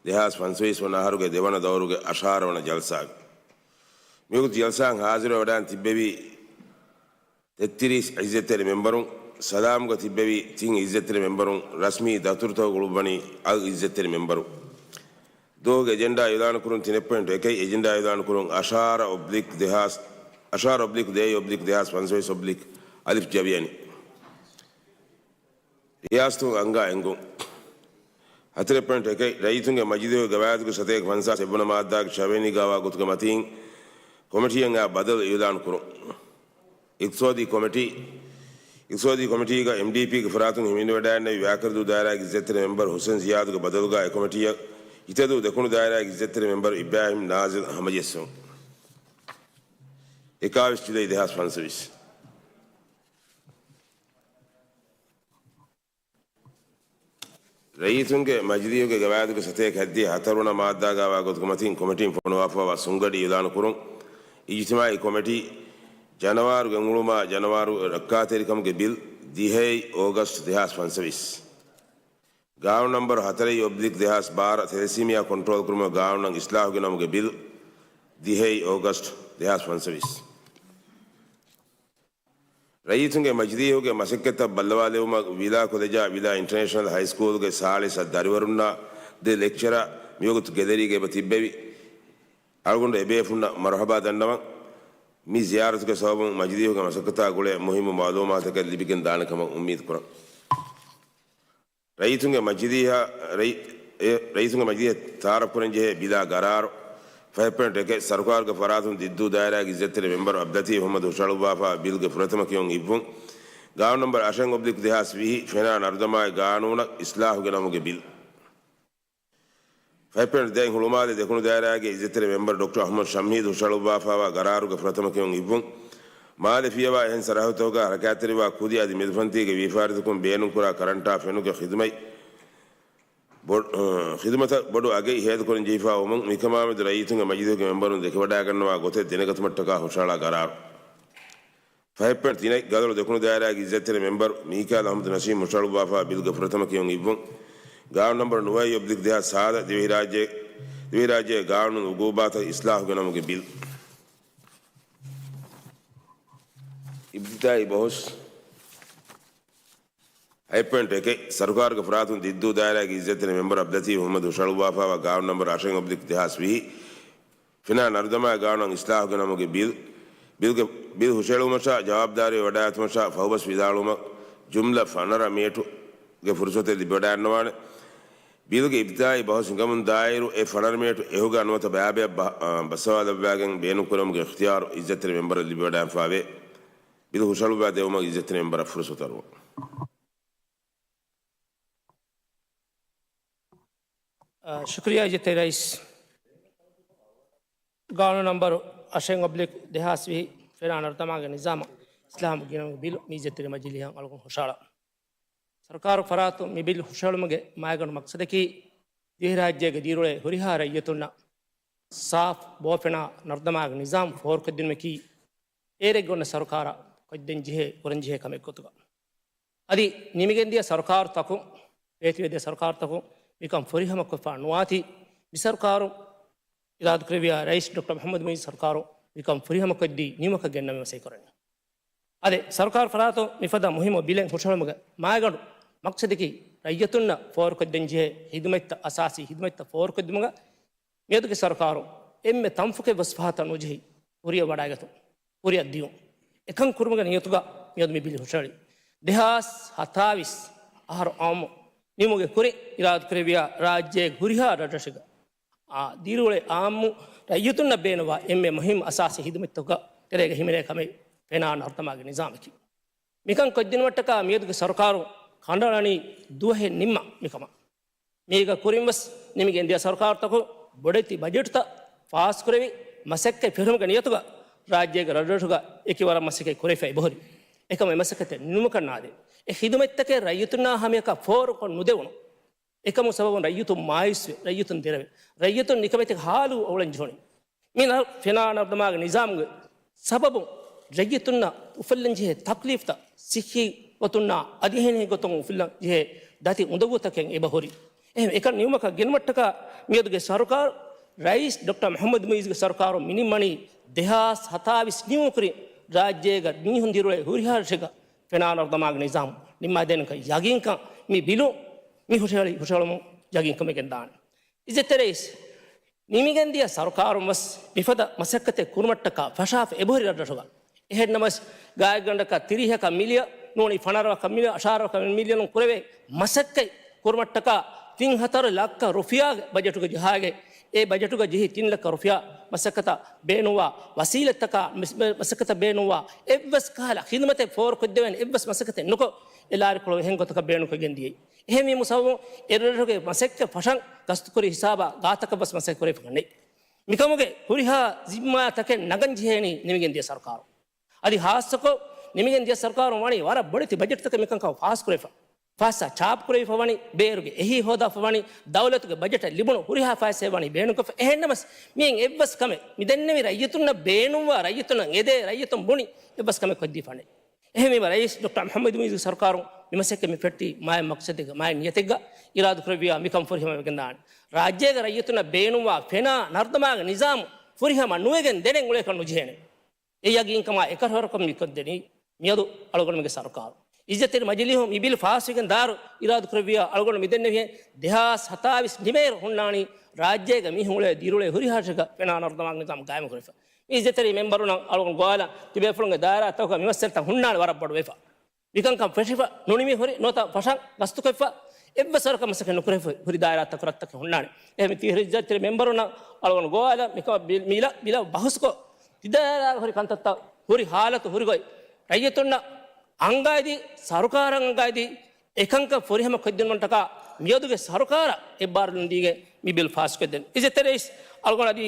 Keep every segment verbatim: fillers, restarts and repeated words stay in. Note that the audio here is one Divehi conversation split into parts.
ދެހާސް ފަންސަވީސް ވަނަ އަހަރުގެ ދެވަނަ ދައުރުގެ އަށާރަ ވަނަ ޖަލްސާގެ މިވަގުތު ޖަލްސާއަށް ހާޒިރުވެވަޑައިން ތިއްބެވި ތެއްތިރީސް އިއްޒަތްތެރި މެންބަރުން، ސަލާމްގަ ތިއްބެވި ތިން އިއްޒަތްތެރި މެންބަރުން، ރަސްމީ ދަތުރުތަކުގަ ގުޅުއްވަނީ އަށް އިއްޒަތްތެރި މެންބަރު. ދުވަހުގެ އެޖެންޑާ އިޢުލާނުކުރުން. ތިނެއް ޕޮއިންޓު އެކައި އެޖެންޑާ އިޢުލާނުކުރުން، އަށާރަ އޮބްލިކް ދެހާސް، އަށާރަ އޮބްލިކް ދޭއް އޮބްލިކް ދެހާސް ފަންސަވީސް އޮބްލިކް އަލިފް ޖަވިޔަނި. ރިޔާސަތުން އަންގާ އެންގުން. ހަތަރެއް ޕޮއިންޓު އެކައި، ރައްޔިތުންގެ މަޖިލީހުގެ ގަވާއިދުގެ ސަތޭކަ ފަންސާސް އެއްވަނަ މާއްދާގެ ޗަވެނީ ގާވާ ގޮތުގެ މަތީން ކޮމިޓީއަށް އާ ބަދަލު އިޢުލާނު ކުރުން. އިޤްތިޞާދީ ކޮމިޓީ، އިޤްތިޞާދީ ކޮމިޓީގަ އެމްޑީޕީގެ ފަރާތުން ހިމެނިވަޑައިގެންނެވި ވާކަރަދޫ ދާއިރާގެ އިއްޒަތްތެރި މެންބަރު ހުސެން ޒިޔާދުގެ ބަދަލުގަ އެ ކޮމިޓީއަށް އިތަދޫ ދެކުނު ދާއިރާގެ އިއްޒަތްތެރި މެންބަރު އިބްރާހިމް ނާޒިލް ހަމަޖެއްސުން. އެކާވީސް ޖުލައި ދެހާސް ފަންސަވީސް. ރައްޔިތުންގެ މަޖިލީހުގެ ގަވާއިދުގެ ސަތޭކަ ހައްދިހަ ހަތަރުވަނަ މާއްދާ ގާވާ ގޮތުގެ މަތީން ކޮމިޓީން ފޮނުވާފައިވާ ސުންގަޑި އިޢުލާނު ކުރުން. އިޖްތިމާޢީ ކޮމިޓީ، ޖަނަވާރު ގެންގުޅުމާ ޖަނަވާރު ރައްކާތެރިކަމުގެ ބިލް، ދިހައެއް އޯގަސްޓް ދެހާސް ފަންސަވީސް. ގާނޫނު ނަންބަރު ހަތަރެއް އޮބްލިކް ދެހާސް ބާރަ، ތެލެސީމިއާ ކޮންޓްރޯލް ކުރުމަށް ގާނޫނަށް އިސްލާހު ގެނައުމުގެ ބިލް، ދިހައެއް އޯގަސްޓް ދެހާސް ފަންސަވީސް. ރައްޔިތުންގެ މަޖިލީހުގެ މަސައްކަތްތައް ބައްލަވާލެވުމަށް ވީލާ ކޮލެޖާ ވީލާ އިންޓަރނޭޝަނަލް ހައިސްކޫލްގެ ސާޅީސް ދަރިވަރުންނާ ދެ ލެކްޗަރަރު މިވަގުތު ގެލެރީގަ އެބަ ތިއްބެވި. އަޅުގަނޑު އެބޭފުންނަށް މަރުޙަބާ ދަންނަވަން. މި ޒިޔާރަތުގެ ސަބަބުން މަޖިލީހުގެ މަސައްކަތާ ގުޅޭ މުހިއްމު މަޢުލޫމާތުތަކެއް ލިބިގެން ދާނެ ކަމަށް އުއްމީދު ކުރަން. ރައްޔިތުންގެ މަޖިލީހަށް، ރައް-، އެ، ރައްޔިތުންގެ މަޖިލީހަށް ތަޢާރަފް ކުރަން ޖެހޭ ބިލާ ގަރާރު. ފަހެއް ޕޮއިންޓު އެކެއް، ސަރުކާރުގެ ފަރާތުން ދިއްދޫ ދާއިރާގެ އިއްޒަތްތެރި މެންބަރު އަބްލަތީފް މުޙައްމަދު ހުށަހަޅުއްވާފައިވާ ބިލްގެ ފުރަތަމަ ކިޔުން އިއްވުން. ގާނޫނު ނަންބަރު އަށެއް އޮބްލިކް ދެހާސް ވިހި، ފެނާ ނަރުދަމާގެ ގާނޫނަށް އިސްލާހު ގެނައުމުގެ ބިލް. ފަހެއް ޕޮއިންޓު ދެއަތް، ހުޅުމާލެ ދެކުނު ދާއިރާގެ އިއްޒަތްތެރި މެންބަރު ޑޮކްޓަރ އަޙްމަދު ޝަމްހީދު ހުށަހަޅުއްވާފައިވާ ގަރާރުގެ ފުރަތަމަ ކިޔުން އިއްވުން. މާލެ ފިޔަވާ އެހެން ސަރަހައްދުތަކުގަ ހަރަކާތްތެރިވާ ކުދި އަދި މެދުފަންތީގެ ވިޔަފާރިތަކުން ބޭނުންކުރާ ކަރަންޓާ ފެނުގެ ޚިދުމަތް ބޮ-، އަ، ޚިދުމަތަށް ބޮޑު އަގެއް ހޭދަކުރަން ޖެހިފަ ވުމުން، މިކަމާމެދު ރައްޔިތުންގެ މަޖިލީހުގެ މެންބަރުން ދެކެވަޑައިގަންނަވާ ގޮތެއް ދެނެގަތުމަށްޓަކާ ހުށަހަޅާ ގަރާރު. ފަހެއް ޕޮއިންޓް ތިނެއް، ގަދަރު ދެކުނު ދާއިރާގެ އިއްޒަތްތެރި މެންބަރު މީކާލް އަޙްމަދު ނަސީމް ހުށަހަޅުއްވާފައިވާ ބިލްގެ ފުރަތަމަ ކިޔުން އިއްވުން. ގާނޫނު ނަންބަރު ނުވައެއް އޮބްލިކް ދެހާސް ސާދަ، ދިވެހިރާއްޖެ، ދިވެހިރާއްޖޭގެ ގާނޫނު އުގޫބާތައް އިސްލާހު ގެނަމުގެ ބިލް. އިބްތިދާއީ ބަހުސް. ހަތް ޕޮއިންޓް އެކެއް، ސަރުކާރުގެ ފަރާތުން ދިއްދޫ ދާއިރާގެ އިއްޒަތްތެރި މެންބަރު އަބްލަތީފް މުޙައްމަދު ހުށަހަޅުއްވާފައިވާ ގާނޫނު ނަންބަރު އަށެއް އޮބްލިކް ދެހާސް ވިހި، ފެނާ ނަރުދަމާ ގާނޫނަށް އިސްލާހު ގެނަމުގެ ބިލް، ބިލްގެ، ބިލް ހުށަހެޅުމަށާ ޖަވާބުދާރީ ވެވަޑައިގަތުމަށާ ފަހުބަސް ވިދާޅުވުމަށް ޖުމްލަ ފަނަރަ މިނެޓުގެ ފުރުސަތެއް ލިބިވަޑައިގަންނަވާނެ. ބިލްގެ އިބްތިދާއީ ބަހުސް ހިނގަމުން ދާއިރު އެ ފަނަރަ މިނެޓު އެހުގަ ނުވަތަ ބައިބަޔަށް ބަ-، އާ، ބައްސަވާލައްވާގެން ބޭނުންކުރުމުގެ އިޚްތިޔާރު އިއްޒަތްތެރި މެންބަރަށް ލިބިވަޑައިގެންފައިވޭ. ބިލް ހުށަހަޅުއްވާ ދެވުމަށް އިއްޒަތްތެރި މެންބަރަށް ފުރުސަތު އަރުވަން. އާ، ޝުކުރިއްޔާ އިއްޒަތްތެރި ރައީސް. ގާނޫނު ނަންބަރު އަށެއް އޮބްލިކް ދެހާސް ވިހި ފެނާ ނަރުދަމާގެ ނިޒާމަށް އިސްލާހު ގެނައުމުގެ ބިލު މި އިއްޒަތްތެރި މަޖިލީހަށް އަޅުގަނޑު ހުށަހަޅަން. ސަރުކާރު ފަރާތުން މި ބިލް ހުށަހެޅުމުގެ މައިގަނޑު މަޤްޞަދަކީ، ދިވެހިރާއްޖޭގެ ދީރުޅޭ ހުރިހާ ރައްޔިތުންނަށް ސާފް ބޯފެނާ ނަރުދަމާގެ ނިޒާމް ފޯރުކޮށްދިނުމަކީ، އޭރެއްގަ އޮންނަ ސަރުކާރަށް ކޮށްދޭންޖެހޭ، ކުރަންޖެހޭ ކަމެއްގޮތުގަ. އަދި ނިމިގެންދިޔަ ސަރުކާރުތަކުން، ބޭތިވެދިޔަ ސަރުކާރުތަކުން މިކަން ފުރިހަމަކޮށްފަ ނުވާތީ، މި ސަރުކާރު އިރާދަކުރެއްވިޔާ ރައީސް ޑޮކްޓަރ މުޙައްމަދު މުޢިއްޒު ސަރުކާރު މިކަން ފުރިހަމަކޮށްދީ ނިމުމަކަށް ގެންނަމޭ މަސައްކަތް ކުރަނީ. އަދި ސަރުކާރު ފަރާތުން މިފަދަ މުހިއްމު ބިލެއް ހުށަހެޅުމުގެ މައިގަނޑު މަޤްޞަދަކީ، ރައްޔިތުންނަށް ފޯރުކޮށްދޭންޖެހޭ ހިދުމަތްތައް، އަސާސީ ހިދުމަތްތައް ފޯރުކޮށްދިނުމުގަ މިއަދުގެ ސަރުކާރު އެންމެ ތަންފުކެއްވެސް ފަހަތަށް ނުޖެހި، ކުރިއަށް ވަޑައިގަތުން، ކުރިއަށް ދިޔުން. އެކަން ކުރުމުގެ ނިޔަތުގަ މިއަދު މި ބިލް ހުށަހެޅި. ދެހާސް ހަތާވީސް އަހަރު އާއްމު ނިމުމުގެ ކުރިން އިރާދަކުރެއްވިޔާ ރާއްޖޭގެ ހުރިހާ ރަށްރަށެއްގަ، އާ، ދީރުޅޭ އާއްމު ރައްޔިތުންނަށް ބޭނުންވާ އެންމެ މުހިއްމު އަސާސީ ހިދުމަތްތަކުގެ ތެރޭގަ ހިމެނޭ ކަމެއް ފެނާ ނަރުދަމާގެ ނިޒާމަކީ. މިކަން ކޮށްދިނުމަށްޓަކާ މިއަދުގެ ސަރުކާރު ކަނޑައަޅަނީ ދުވަހެއް ނިންމާ މިކަމަށް. މީގަ ކުރިންވެސް ނިމިގެންދިޔަ ސަރުކާރުތަކުން ބޮޑެތި ބަޖެޓުތައް ފާސްކުރެވި، މަސައްކަތް ފެށުމުގެ ނިޔަތުގަ ރާއްޖޭގެ ރަށްރަށުގަ އެކި ވަރަށް މަސައްކަތް ކުރެވިފައި އެބަހުރި. އެކަމަށް އެ މަސައްކަތެއް ނިމުމަކަށް ނާދޭ. އެ ހިދުމަތްތަކެއް ރައްޔިތުންނާ ހަމަޔަކަށް ފޯރުކޮށް ނުދެވުނު. އެކަމުގެ ސަބަބުން ރައްޔިތުން މާޔޫސްވެ، ރައްޔިތުން ދެރަވެ، ރައްޔިތުން ނިކަމެތި ހާލު އުޅެން ޖެހުނީ. މި ނަ-، ފެނާ ނަރުދަމާގެ ނިޒާމުގެ ސަބަބުން ރައްޔިތުންނަށް އުފުއްލަން ޖެހޭ ތަކްލީފްތައް، ސިއްހީ ގޮތުންނާ އަދި އެހެނިހެން ގޮތުން އުފުއްލަން ޖެހޭ ދަތި އުނދަގޫތަކެއް އެބަހުރި. އެހެން އެކަން ނިމުމަކަށް ގެންވައްޓަކާ މިއަދުގެ ސަރުކާރު، ރައީސް ޑޮކްޓަރ މުޙައްމަދު މުޢިއްޒުގެ ސަރުކާރު މިނިން ވަނީ ދެހާސް ހަތާވީސް ނިމުމުކުރިން ރާއްޖޭގަ މީހުން ދިރުޅޭ ހުރިހާ ރަށެއްގަ ފެނާ ނަރުދަމާގެ ނިޒާމް ނިންމާދޭނެކަން ޔަގީންކަން މި ބިލުން މި ހުށަހެޅި ހުށަހެޅުމުން ޔަގީންކަމެއް ގެންދާނެ. އިއްޒަތްތެރި ރައީސް، ނިމިގެންދިޔަ ސަރުކާރުން ވެސް މިފަދަ މަސައްކަތެއް ކުރުމަށްޓަކާ ފަށާފަ އެބަހުރި ރަށްރަށުގަ. އެހެންނަމަވެސް، ގާތްގަނޑަކަށް ތިރީހަކަށް މިލިޔަ ނޫނީ ފަނަރަވަކަށް މިލިޔަ، އަށާރަވަކަށް މިލިޔަނުން ކުރެވޭ މަސައްކަތް ކުރުމަށްޓަކާ ތިން ހަތަރު ލައްކަ ރުފިޔާގެ ބަޖެޓުގަ ޖަހާގެ، އެ ބަޖެޓުގަ ޖެހި ތިން ލައްކަ ރުފިޔާ މަސައްކަތަށް ބޭނުންވާ ވަސީލަތްތަކާ މަސް-، މަސައްކަތަށް ބޭނުންވާ އެއްވެސް ކަހަލަ ޚިދުމަތެއް ފޯރުކޮށްދެވޭނެ އެއްވެސް މަސައްކަތެއް ނުކޮށް، އެ ލާރިކޮޅު އެހެން ގޮތަކަށް ބޭނުންކޮށްގެން ދިޔައީ. އެހެންވީމަ ސަބަބުން އެރަށުގެ މަސައްކަތް ފަށަން ގަސްތުކުރި ހިސާބާ ގާތަކަށްވެސް މަސައްކަތް ކުރެވިފަކަށް ނެތް. މިކަމުގެ ހުރިހާ ޒިންމާތަކެއް ނަގަން ޖެހޭނީ ނިމިގެން ދިޔަ ސަރުކާރު. އަދި ހާއްސަކޮށް ނިމިގެން ދިޔަ ސަރުކާރުން ވަނީ ވަރަށް ބޮޑެތި ބަޖެޓްތަކެއް މިކަންކަން ފާސްކުރެވިފަ. ފާސްއާ ޗާޕްކުރެވިފަ ވަނީ ބޭރުގެ އެހީ ހޯދާފަ ވަނީ ދައުލަތުގެ ބަޖެޓަށް ލިބުނު ހުރިހާ ފައިސާ ވަނީ ބޭނުންކޮށްފަ. އެހެންނަމަސް މިއިން އެއްވެސް ކަމެއް މި ދެންނެވި ރައްޔިތުންނަށް ބޭނުންވާ ރައްޔިތުންނަށް އެދޭ ރައްޔިތުން ބުނި އެއްވެސް ކަމެއް ކޮށްދީފަ ނެތް. އެހެންވީމަ ރައީސް ޑޮކްޓަރ މުޙައްމަދު މުޢިއްޒުގެ ސަރުކާރުން މި މަސައްކަތް މި ފެއްޓީ މާތް މަޤްޞަދެއްގަ، މާތް ނިޔަތެއްގަ. އިރާދަކުރެއްވިޔާ މިކަން ފުރިހަމަވެގެންދާނެ. ރާއްޖޭގެ ރައްޔިތުންނަށް ބޭނުންވާ ފެނާ ނަރުދަމާގެ ނިޒާމު ފުރިހަމަ ނުވެގެން ދެނެއް އުޅޭކަށް ނުޖެހޭނެ. އެ ޔަގީންކަމާ އެކަށަވަރުކަން މިކޮށްދެނީ މިއަދު އަޅުގަނޑުމެންގެ ސަރުކާރު. އިއްޒަތްތެރި މަޖިލީހުން މި ބިލް ފާސްވެގެން ދާއިރު އިރާދަކުރެއްވިޔާ އަޅުގަނޑު މިދެންނެވިހެން ދެހާސް ހަތާވީސް ނިމޭއިރު ހުންނާނީ ރާއްޖޭގެ މީހުން އުޅޭ ދިރުޅޭ ހުރިހާ ރަށެއްގަ ފެނާ ނަރުދަމާގެ ނިޒާމް ގާއިމުކުރެވިފަ. މި އިއްޒަތްތެރި މެމްބަރުންނަށް އަޅުގަނޑު ގޮވާލަން ތިބޭފުޅުންގެ ދާއިރާތަކުގަ މި މައްސަލަތައް ހުންނާނެ ވަރަށް ބޮޑުވެފަ. މިކަންކަން ފެށިފަ ނުނިމި ހުރި ނުވަތަ ފަށަން ގަސްތުކޮށްފަ އެއްވެސް ވަރަކަށް މަސައްކަތް ނުކުރެވި ހުރި ދާއިރާތަކު ރަށްތަކެއް ހުންނާނެ. އެހެން ތި އިއްޒަތްތެރި މެމްބަރުންނަށް އަޅުގަނޑު ގޮވާލަން މިކަމަށް ބި-، މިލަ-، މިލަ ބަހުސްކޮށް ތި ދާއިރާގަ ހުރި ކަންތައްތައް ހުރި ހާލަތު ހުރިގޮތް ރައްޔިތުންނަށް އަންގާދީ، ސަރުކާރަށް އަންގާދީ، އެކަންކަން ފުރިހަމަ ކޮށްދިނުމަށްޓަކާ މިއަދުގެ ސަރުކާރަށް އެއްބާރުލުން ދީގެން މި ބިލް ފާސްކޮށްދޭން. އިއްޒަތްތެރި ރައީސް އަޅުގަނޑު އަދި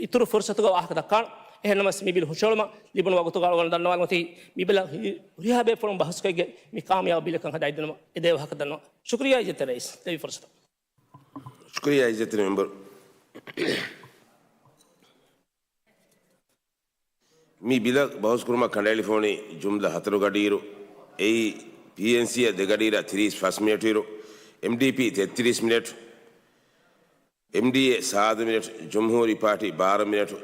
އިތުރު ފުރުސަތުގަ ވާހަކަ ދައްކާނަން. އެހެންނަމަސް މި ބިލް ހުށަހެޅުމަށް ލިބުނު ވަގުތުގަ އަޅުގަނޑު ދަންނަވާލަން އޮތީ މި ބިލަށް ހި-، ހުރިހާ ބޭފުޅުން ބަހުސްކޮށްގެން މި ކާމިޔާބު ބިލެއްކަން ހަދައިދިނުމަށް އެދޭ ވާހަކަ ދަންނަވަން. ޝުކުރިއްޔާ އިއްޒަތްތެރި ރައީސް ދެއްވި ފުރުސަތަށް. ޝުކުރިއްޔާ އިއްޒަތްތެރި މެމްބަރު. މި ބިލަށް ބަހުސްކުރުމަށް ކަނޑައެޅިފަވަނީ ޖުމްލަ ހަތަރު ގަޑިއިރު، އެއީ ޕީއެންސީއަށް ދެ ގަޑިއިރާ ތިރީސް ފަސް މިނެޓު އިރު، އެމްޑީޕީ ތެއްތިރީސް މިނެޓު، އެމްޑީއޭ ސާދަ މިނެޓު، ޖުމްހޫރީ ޕާޓީ ބާރަ މިނެޓު،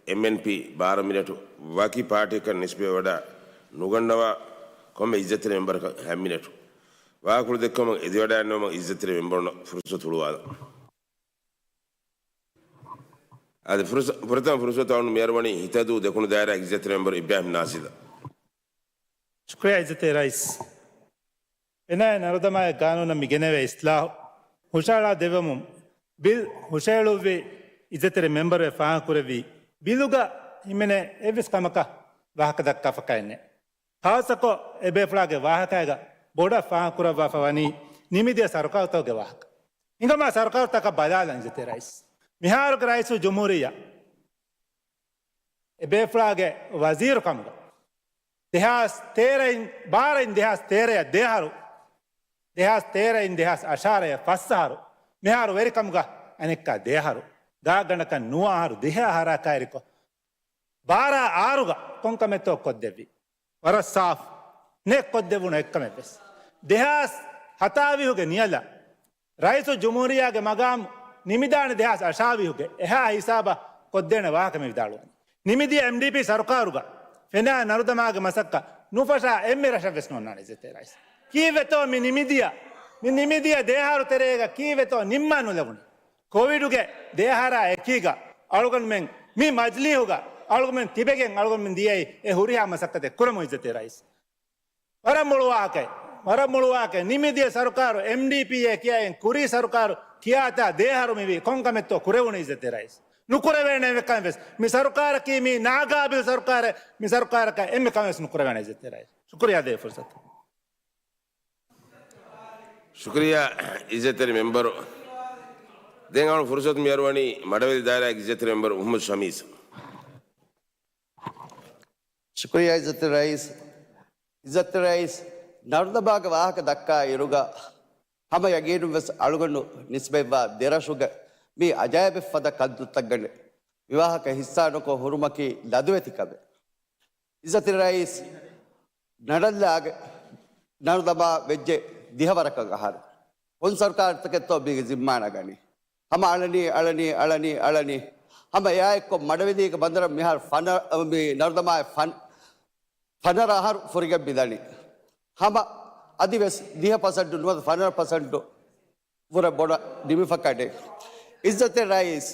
އެމްއެންޕީ ބާރަ މިނެޓު، ވަކި ޕާޓީއަކަށް ނިސްބަތްވެވަޑައި ނުގަންނަވާ ކޮންމެ އިއްޒަތްތެރި މެމްބަރަކަށް ހަތް މިނެޓު. ވާހަކަފުޅު ދެއްކުމަށް އެދިވަޑައިގަންނަވަމުން އިއްޒަތްތެރި މެމްބަރުންނަށް ފުރުސަތު ހުޅުވާލަން. އަދި ފުރުސަ-، ފުރަތަމަ ފުރުސަތު އަޅުން މިއަރުވަނީ ހިތަދޫ ދެކުނު ދާއިރާ އިއްޒަތްތެރި މެމްބަރު އިބްރާހިމް ނާޒިލަށް. ޝުކުރިއްޔާ އިއްޒަތްތެރި ރައީސް. ފެނާއި ނަރުދަމާއި ގާނޫނަށް މި ގެނެވޭ އިސްލާހު ހުށަހަޅާ ދެއްވަމުން ބިލް ހުށަހެޅުއްވި އިއްޒަތްތެރި މެމްބަރު އެ ފާހަގަކުރެއްވީ ބިލުގަ ހިމެނޭ އެއްވެސް ކަމަކަށް ވާހަކަ ދައްކާފަކައެއް ނެތް. ޚާއްޞަކޮށް އެ ބޭފުޅާގެ ވާހަކައިގަ ބޮޑަށް ފާހަގަކުރައްވާފަ ވަނީ ނިމިދިޔަ ސަރުކާރުތަކުގެ ވާހަކަ. ހިނގަމާ ސަރުކާރުތަކަށް ބަލާލަން އިއްޒަތްތެރި ރައީސް. މިހާރުގެ ރައީސުލްޖުމްހޫރިއްޔާ އެ ބޭފުޅާގެ ވަޒީރު ކަމުގަ ދެހާސް ތޭރައިން ބާރައިން ދެހާސް ތޭރައަށް ދެއަހަރު، ދެހާސް ތޭރައިން ދެހާސް އަށާރައަށް ފަސްއަހަރު، މިހާރު ވެރިކަމުގަ އަނެއްކާ ދެއަހަރު، ގާތްގަނޑަކަށް ނުވަ އަހަރު ދިހަ އަހަރާ ކައިރިކޮށް، ބާރަ އާރުގަ ކޮންކަމެއްތޯ ކޮށްދެއްވި. ވަރަށް ސާފު. ނެތް ކޮށްދެވުނު އެއްކަމެއްވެސް. ދެހާސް ހަތާވީހުގެ ނިޔަލަށް ރައީސުލްޖުމްހޫރިއްޔާގެ މަގާމު ނިމިދާނެ ދެހާސް އަށާވީހުގެ އެހާ ހިސާބަށް ކޮށްދޭނެ ވާހަކަ މި ވިދާޅުވަނީ. ނިމިދިޔަ އެމްޑީޕީ ސަރުކާރުގަ ފެނާ ނަރުދަމާގެ މަސައްކަތް ނުފަށާ އެންމެ ރަށެއްވެސް ނޯންނާނެ އިއްޒަތްތެރި ރައީސް. ކީއްވެތޯ މި ނިމިދިޔަ، މި ނިމިދިޔަ ދެއަހަރު ތެރޭގަ ކީއްވެތޯ ނިންމާ ނުލެވުނީ؟ ކޮވިޑުގެ ދެއަހަރާ އެކީގަ އަޅުގަނޑުމެން މި މަޖިލީހުގަ އަޅުގަނޑުމެން ތިބެގެން އަޅުގަނޑުމެން ދިޔައީ އެ ހުރިހާ މަސައްކަތެއް ކުރަމުން އިއްޒަތްތެރި ރައީސް. ވަރަށް މޮޅު ވާހަކައެއް. ވަރަށް މޮޅު ވާހަކައެއް. ނިމިދިޔަ ސަރުކާރު އެމްޑީޕީއޭ ކިޔައިން ކުރީ ސަރުކާރު ކިޔާތާ ދެއަހަރު މިވީ ކޮންކަމެއްތޯ ކުރެވުނީ އިއްޒަތްތެރި ރައީސް؟ ނުކުރެވޭނެ އެކަން ވެސް. މި ސަރުކާރަކީ މީ ނާގާބިލް ސަރުކާރެއް. މި ސަރުކާރަކަށް އެންމެ ކަމެއް ވެސް ނުކުރެވޭނެ އިއްޒަތްތެރި ރައީސް. ޝުކުރިއްޔާ ދޭ ފުރުސަތު. ޝުކުރިއްޔާ އިއްޒަތްތެރި މެމްބަރު. ދެން އަޅުން ފުރުސަތު މިއަރުވަނީ މަޑަވެލި ދާއިރާގެ އިއްޒަތްތެރި މެމްބަރު މުޙައްމަދު ޝަމީސް. ޝުކުރިއްޔާ އިއްޒަތްތެރި ރައީސް. އިއްޒަތްތެރި ރައީސް، ނަރުދަމާގެ ވާހަކަ ދައްކާ އިރުގަ ހަމަ ޔަގީނުން ވެސް އަޅުގަނޑު ނިސްބަތްވާ ދެރަށުގެ މި އަޖާއިބެއް ފަދަ ކަންތައްތައްގަނޑެ މި ވާހަކަ ހިއްސާނުކޮށް ހުރުމަކީ ލަދުވެތި ކަމެއް. އިއްޒަތްތެރި ރައީސް، ނަޑަށްލާގެ ނަރުދަމާ ވެއްޖެ ދިހަވަރަކަށް އަހަރު. ކޮން ސަރުކާރުތަކެއްތޯ މީގެ ޒިންމާ ނަގަނީ؟ ހަމަ އަޅަނީ، އަޅަނީ، އަޅަނީ، އަޅަނީ. ހަމަ އެއާއެއްކޮށް މަޑަވެދީގެ ބަނދަރަށް މިހާރު ފަނަ-، މި ނަރުދަމާއަށް ފަން-، ފަނަރަ އަހަރު ފުރިގެން މިދަނީ. ހަމަ އަދިވެސް ދިހަ ޕަސެންޓު ނުވަތަ ފަނަރަ ޕަސެންޓު ވުރެ ބޮޑަށް ނިމިފަ ކަނޑެއް. އިއްޒަތެއް ރައީސް،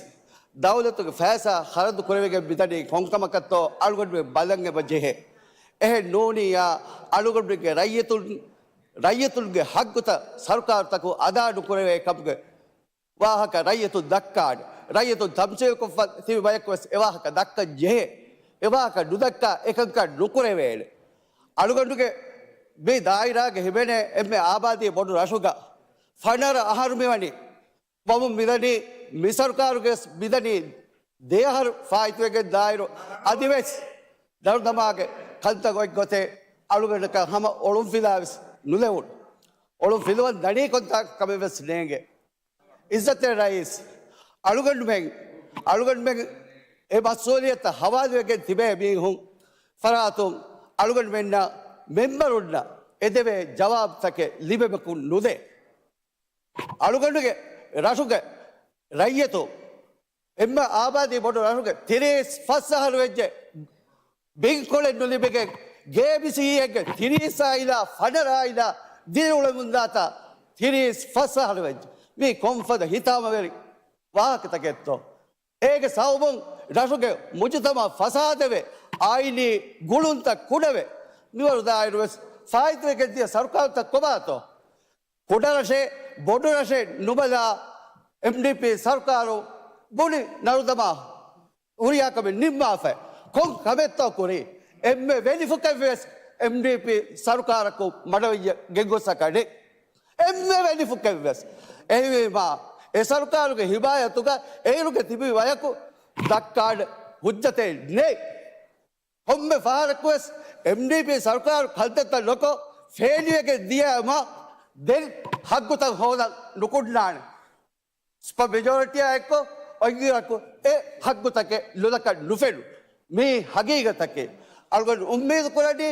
ދައުލަތުގެ ފައިސާ ޚަރަދު ކުރެވިގެން މިދަނީ ކޮންކަމަކަށްތޯ އަޅުގަނޑުމެން ބަލަން އެބަ ޖެހޭ. އެހެން ނޫނިއްޔާ އަޅުގަނޑުގެ ރައްޔިތުން، ރައްޔިތުންގެ ހައްގުތައް ސަރުކާރުތަކުން އަދާ ނުކުރެވޭ ކަމުގެ ވާހަކަ ރައްޔިތުން ދައްކާނެ. ރައްޔިތުން ތަމްސީލުކޮށްފަ ތިބި ބަޔަކު ވެސް އެވާހަކަ ދައްކަން ޖެހޭ. އެވާހަކަ ނުދައްކާ އެކަންކަން ނުކުރެވޭނެ. އަޅުގަނޑުގެ މި ދާއިރާގެ ހިމެނޭ އެންމެ އާބާދީ ބޮޑު ރަށުގަ ފަނަރަ އަހަރު މިވަނީ. ވަމުން މިދަނީ މި ސަރުކާރުގެ ވެސް މިދަނީ ދެއަހަރު ފާއިތުވެގެން ދާއިރު އަދިވެސް ނަރުދަމާގެ ކަންތައް އޮތް ގޮތެއް އަޅުގަނޑަކަށް ހަމަ އޮޅުންފިލާ ވެސް ނުލެވުނު. އޮޅުން ފިލުވަން ދަނީ ކޮންތާކަމެއް ވެސް ނޭނގެ. އިއްޒަތެއް ރައީސް، އަޅުގަނޑުމެން، އަޅުގަނޑުމެން އެ މަސްއޫލިއްޔަތަށް ހަވާލުވެގެން ތިބޭ މީހުން ފަރާތުން އަޅުގަނޑުމެންނަށް މެމްބަރުންނަށް އެދެވޭ ޖަވާބުތަކެއް ލިބެމަކުން ނުދޭ. އަޅުގަނޑުގެ ރަށުގެ ރައްޔިތުން އެންމެ އާބާދީ ބޮޑު ރަށުގެ ތިރީސް ފަސް އަހަރު ވެއްޖެ ބިންކޮޅެއް ނުލިބިގެން، ގޭބިސީއެއްގެ ތިރީސް އާއިލާ، ފަނަރަ އާއިލާ ދިރިއުޅެމުންދާތާ ތިރީސް ފަސް އަހަރު ވެއްޖެ. މީ ކޮންފަދަ ހިތާމަވެރި ވާހަކަތަކެއްތޯ؟ އޭގެ ސަބަބުން ރަށުގެ މުޖުތަމަ ފަސާދަވެ، އާއިލީ ގުޅުންތައް ކުޑަވެ، މިވަރު ދާއިރު ވެސް ފާއިތުވެގެން ދިޔަ ސަރުކާރުތައް ކޮބާތޯ؟ ކުޑަރަށެއް، ބޮޑުރަށެއް ނުބަލާ، އެމްޑީޕީ ސަރުކާރު ބުނި ނަރުދަމާ ހުރިހާ ކަމެއް ނިންމާފައި. ކޮން ކަމެއްތޯ ކުރީ؟ އެންމެ ވެލިފުކެއްވެސް އެމްޑީޕީ ސަރުކާރަކު މަޑަވެއްޖެ ގެންގޮސްސަކަށް ނެތް. އެންމެ ވެލިފުކެއްވެސް. އެހެންވީމާ، އެ ސަރުކާރުގެ ހިމާޔަތުގަ އޭރުގެ ތިބި ބަޔަކު ދައްކާނެ ހުއްޖަތެއް ނެތް. ކޮންމެ ފަހަރަކުވެސް އެމްޑީޕީ ސަރުކާރު ކަންތައްތައް ނުކޮށް ފެއިލްވެގެން ދިޔައަމާ ދެން ހައްގުތައް ހޯދަން ނުކުންނާނެ. ސްޕަ މެޖޯރިޓީއާ އެއްކޮށް އޮތްއިރަކު އެ ހައްގުތަކެއް ލޮލަކަށް ނުފެނު. މީ ހަގީގަތަކެއް. އަޅުގަނޑު އުއްމީދު ކުރަނީ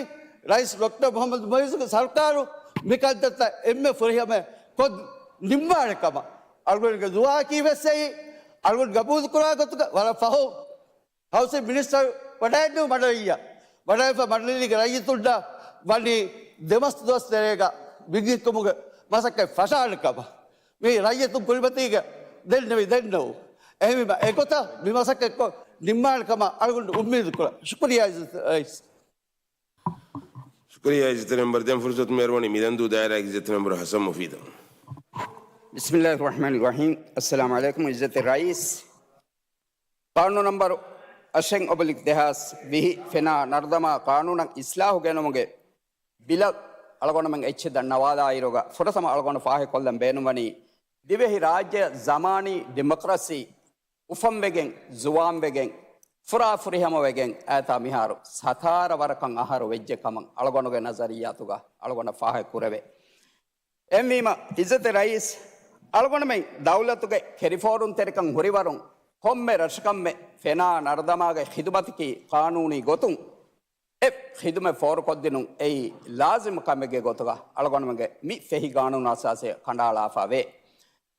ރައީސް ޑޮކްޓަރ މުހައްމަދު މުއިއްޒުގެ ސަރުކާރު މި ކަންތައްތައް އެންމެ ފުރިހަމަ ކޮށް ނިންމާނެ ކަމަށް. އަޅުގަނޑުގެ ދުޢާއަކީ ވެސް އެއީ. އަޅުގަނޑު ގަބޫލު ކުރާ ގޮތުގަ ވަރަށް ފަހު ހައުސިން މިނިސްޓަރ ވަޑައިންނެވު މަޑުވިއްޔާ، ވަޑައިފަ މަޑުލީގެ ރައްޔިތުންނަށް ވަނީ ދެމަސް ދުވަސް ތެރޭގަ ބިން ހިއްކުމުގެ މަސައްކަތް ފަށާނެ ކަމަށް. މީ ރައްޔިތުން ކުރިމަތީގަ ދެންނެވި ދެންނެވު. އެހެންވީމަ އެގޮތަށް މި މަސައްކަތްކޮށް ނިންމާނެ ކަމަށް އަޅުގަނޑު އުއްމީދު ކުރަން. ޝުކުރިއްޔާ އިއްޒަތް ރައީސް. ޝުކުރިއްޔާ އިއްޒަތް މެމްބަރު. ދެން ފުރުސަތު މި އަރުވަނީ މިލަންދޫ ދާއިރާގެ އިއްޒަތް މެމްބަރު ހަސަން މުފީދަށް. ބިސްމިއްލާހި ރަޙްމާނި ރަޙީމް. އައްސަލާމު ޢަލައިކުމް އިއްޒަތެއް ރައީސް. ޤާނޫނު ނަންބަރު އަށެއް އޮބްލިކް ދެހާސް ވިހި ފެނާ ނަރުދަމާ ޤާނޫނަށް އިސްލާހު ގެނުމުގެ ބިލަށް އަޅުގަނޑުމެން އެއްޗެއް ދަންނަވާލާއިރުގަ، ފުރަތަމަ އަޅުގަނޑު ފާހިކޮށްލަން ބޭނުންވަނީ، ދިވެހި ރާއްޖެއަށް ޒަމާނީ ޑިމޮކްރަސީ އުފަންވެގެން، ޒުވާންވެގެން، ފުރާ ފުރިހަމަވެގެން އައިތާ މިހާރު ސަތާރަ ވަރަކަށް އަހަރު ވެއްޖެ ކަމަށް އަޅުގަނޑުގެ ނަޒަރިއްޔާތުގަ އަޅުގަނޑަށް ފާހަގަ ކުރެވޭ. އެހެންވީމަ، އިއްޒަތެއް ރައީސް، އަޅުގަނޑުމެން ދައުލަތުގެ ކެރިފޯރުންތެރިކަން ހުރިވަރުން ކޮންމެ ރަށަކަށްމެ ފެނާ ނަރުދަމާގެ ޚިދުމަތަކީ ޤާނޫނީ ގޮތުން އެ ޚިދުމަތް ފޯރުކޮށްދިނުން އެއީ ލާޒިމު ކަމެއްގެ ގޮތުގަ އަޅުގަނޑުމެންގެ މި ފެހި ޤާނޫނު އަސާސީ ކަނޑައަޅާފަ ވޭ.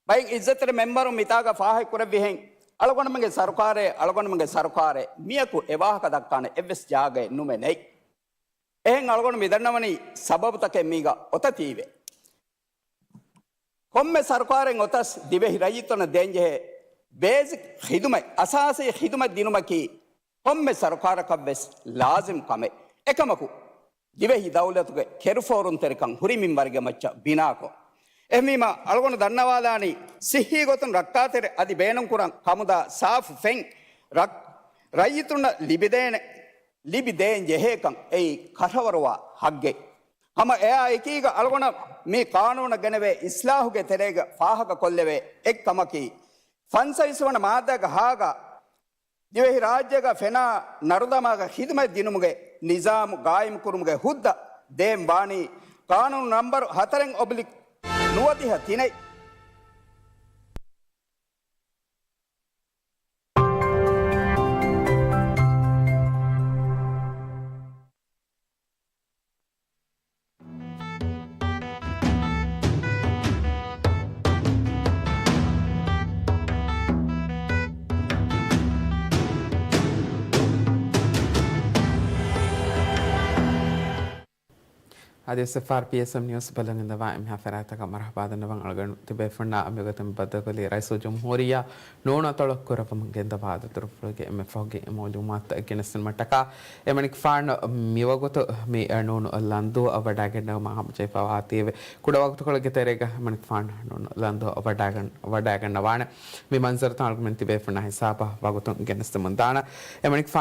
ބައެއް އިއްޒަތްތެރި މެމްބަރުން މިތާގަ ފާހަގަކުރެއްވިހެން، އަޅުގަނޑުމެންގެ ސަރުކާރޭ، އަޅުގަނޑުމެންގެ ސަރުކާރޭ މިޔަކު އެ ވާހަކަ ދައްކާނެ އެއްވެސް ޖާގައެއް ނުމެ ނެތް. އެހެން އަޅުގަނޑު މިދަންނަވަނީ ސަބަބުތަކެއް މީގަ އޮތަތީވެ. ކޮންމެ ސަރުކާރެއް އޮތަސް ދިވެހި ރައްޔިތުންނަށް ދޭންޖެހޭ ބޭސިކް ޚިދުމަތް، އަސާސީ ޚިދުމަތް ދިނުމަކީ ކޮންމެ ސަރުކާރަކަށްވެސް ލާޒިމް ކަމެއް. އެކަމަކު، ދިވެހި ދައުލަތުގެ ކެރިފޯރުންތެރިކަން ހުރި މިންވަރުގެ މައްޗަށް ބިނާކޮށް، އެހެންވީމަ، އަޅުގަނޑު ދަންނަވާލާނީ، ސިއްހީ ގޮތުން ރައްކާތެރި އަދި ބޭނުންކުރަން ކަމުދާ ސާފު ފެން، ރައް-، ރައްޔިތުންނަށް ލިބިދޭނެ، ލިބިދޭން ޖެހޭކަން އެއީ ކަށަވަރުވާ ހައްގެއް. ހަމަ އެއާ އެކީގަ އަޅުގަނޑަށް މި ޤާނޫނަށް ގެނެވޭ އިސްލާހުގެ ތެރޭގަ ފާހަގަ ކޮށްލެވޭ އެއްކަމަކީ، ފަންސަވީސް ވަނަ މާއްދާގެ ހާގަ ދިވެހިރާއްޖޭގަ ފެނާ ނަރުދަމާގެ ޚިދުމަތް ދިނުމުގެ ނިޒާމު ގާއިމްކުރުމުގެ ހުއްދަ ދޭން ވާނީ ޤާނޫނު ނަންބަރު ހަތަރެއް އޮބްލިކް ނުވަދިހަ ތިނެއް. އަދިވެސް އެފްއާރްޕީއެސްއެމް ނިއުސް ބަލަން އިނދަވާ އެންމެހާ ފަރާތަކަށް މަރުޙަބާ ދަންނަވަން. އަޅުގަނޑު ތިބޭފުޅުންނާ މިވަގުތު މި ބައްދަލުކޮށްލީ ރައީސުލްޖުމްހޫރިއްޔާ ނޫނު އަތޮޅަށް ކުރައްވަމުން ގެންދަވާ ދަތުރުފުޅުގެ އެންމެ ފަހުގެ މައުލޫމާތުތައް ގެނެސްދިނުމަށްޓަކާ އެމަނިކުފާނު މިވަގުތު މި ނޫނު ލަންދޫއަށް ވަޑާގަންނަވުމަށް ހަމަޖެހިފައިވާތީވެ. ކުޑަވަގުތުކޮޅެއްގެ ތެރޭގަ އެމަނިކުފާނު ނޫނު ލަންދޫއަށް ވަޑާގަން-، ވަޑާގަންނަވާނެ. މި މަންޒަރުތައް އަޅުގަނޑުމެން ތިބޭފުޅުންނާ ހިސާބަށް ވަގުތުން ގެނެސްދެމުން ދާނަން. އެމަނިކުފާ